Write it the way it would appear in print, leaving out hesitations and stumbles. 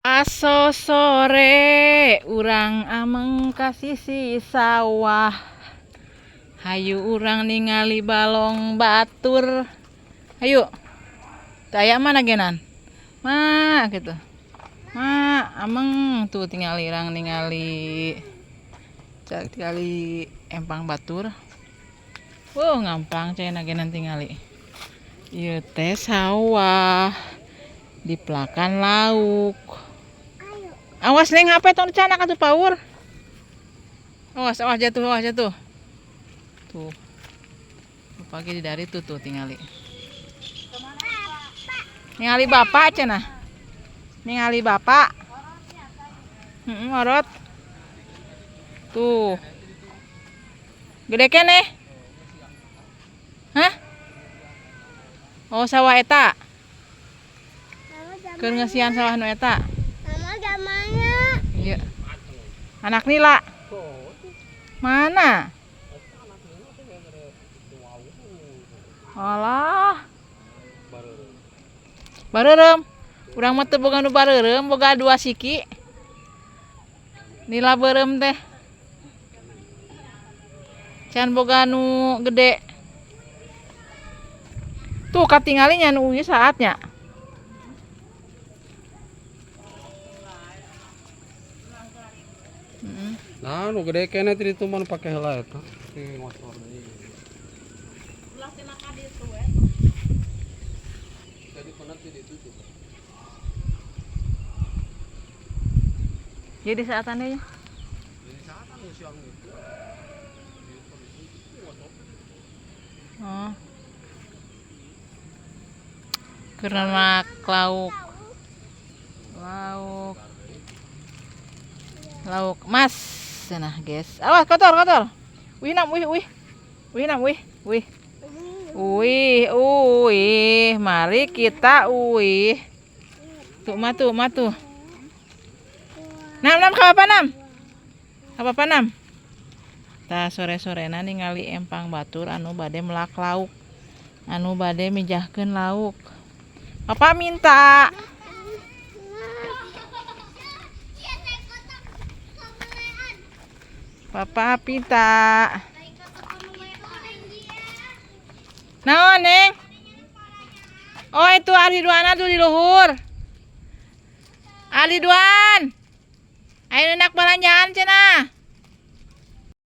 Aso sore urang ameng ka sisi sawah. Hayu urang ningali balong batur. Hayu. Teu aya mana genan? Ma gitu. Ma ameng tuh tingali urang ningali. Cak tingali empang batur. Wow, ngamplang cenah genan tingali. Ieu teh sawah dipelakan lauk. Awas neng HP tong dicanak atuh paur. Awas, awas jatuh, awas jatuh. Tuh. Pagi di dari tuh tuh tingali. Ningali bapak cenah. Ningali bapak. Heeh, orot. Tuh. Gede keneh. Hah? Oh, sawah eta. Keur ngeusian sawah nu eta. Mama gamanya. Iya. Anak nila. Mana? Alah. Bareureum. Urang mah teu boga nu bareureum, boga 2 siki. Nila beureum teh. Can boga nu gede. Tuh katingali nya nu ieu saatnya. Nah, nu gede keneh teh ditu mah nu pake heula eta. Di motor deui. Ulah cenah ka ditu we. Jadi penat di ditu tuh. Jadi saatan deui. Jadi saatan nu siang itu. Oh. Keur lauk. Lauk. Lauk mas. Nah, guys. Awas kotor, kotor. Wih, nam, wih, wih. Wih, nam, wih, wih. Wih, wih. Mari kita wih. Tuh, mah tuh, mah tuh. Nam, nam, ka apa nam? Ka apa nam? Tah sore-sorena ningali empang batur anu bade melak lauk. Anu bade mijahkeun lauk. Papa minta. Papa minta. Naon, Neng? Oh, itu Ari Duana tuh di luhur. Ari Duan. Ayo enak belanjaan cenah.